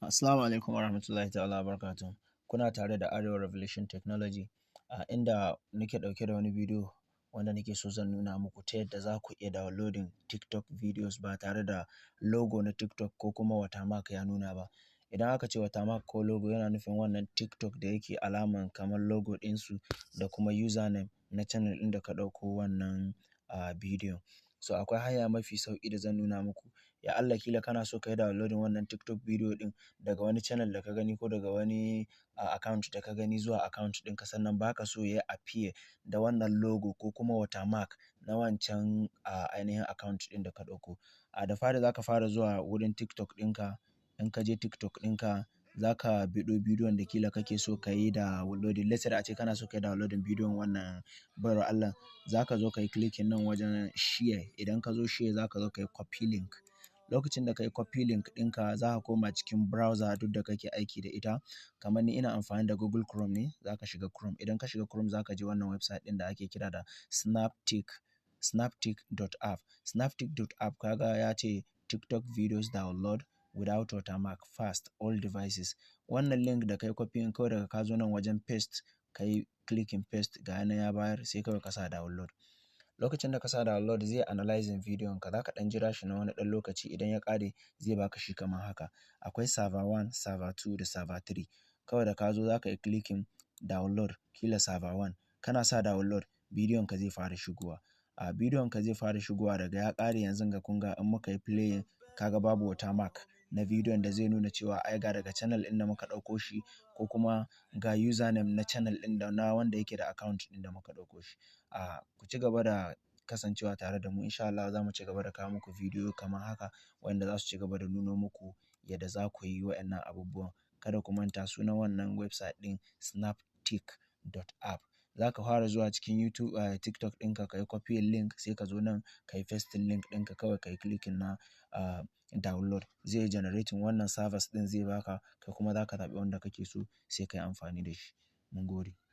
Assalamu alaikum warahmatullahi ta'ala wabarakatuh. Kuna tare da Arewa Revolution Technology, a inda nake ɗauke da wani bidiyo wanda nake so zan nuna muku ta yadda za ku iya downloading TikTok videos ba tare da logo na TikTok ko kuma watermark ya nuna ba. Idan aka ce watermark ko logo, yana nufin wannan TikTok da yake alaman kamar logo ɗinsu da kuma username na channel ɗin da ka ɗauko wannan bidiyon. So akwai hanya mafi sauƙi da zan nuna muku. Ya Allah, kila kana so ka yi downloading wannan TikTok video ɗin daga wani channel da ka gani ko daga wani account da ka gani zuwa account ɗinka, sannan ba ka so ya appear da wannan logo ko kuma watermark na wancan ainihin account ɗin da ka ɗauko. Da fari za ka fara zuwa wurin TikTok ɗinka. In ka je TikTok ɗinka, za ka biɗo bidiyon da kila kake so ka yi downloading. Let's say ace kana so ka yi downloading bidiyon wannan baiwar Allah, za ka zo ka yi clicking nan wajen share. Idan ka zo share, za ka zo ka yi copy link. Lokacin da ka yi copy link ɗinka, za ka koma cikin browser duk da kake aiki da ita. Kamar ni, ina amfani da Google Chrome ne, za ka shiga Chrome. Idan ka shiga Chrome, za ka je wannan website ɗin da ake kira da Snaptik, snaptik.app. Snaptik.app, kaga ya ce "TikTok videos download without watermark, fast, all devices". Wannan link da ka yi copy, kawai daga ka zo nan wajen paste, ka yi clicking paste, ga yana ya bayar, sai kawai ka sa download. Lokacin da ka sa download, zai analyzing bidiyon ka, za ka ɗan jira shi na wani ɗan lokaci. Idan ya ƙare, zai baka shi kamar haka. Akwai server 1, server 2 da server 3. Kawai da ka zo, za ka yi clicking download, kila server 1. Kana sa download, bidiyon ka zai fara shigowa. Bidiyon ka zai fara shigowa daga ya ƙare. Yanzu ga kun ga in muka yi playing, kaga babu watermark na bidiyon da zai nuna cewa ai ga daga channel ɗin da muka ɗauko shi, ko kuma ga username na channel ɗin da na wanda yake da account ɗin da muka ɗauko shi. Ku ci gaba da kasancewa tare da mu. Insha Allah za mu ci gaba da kawo muku bidiyo kamar haka wanda za su ci gaba da nuno muku yadda za ku yi waɗannan abubuwan. Kada ku manta, sunan wannan website ɗin snaptik.app. Za ka fara zuwa cikin YouTube, TikTok ɗinka, ka yi copy link, sai ka zo nan ka yi pasting link ɗinka, kawai ka yi clicking na download. Zai generating wannan servers ɗin, zai baka, kai kuma za ka zaɓi wanda kake so, sai ka yi amfani da shi. Mun gode.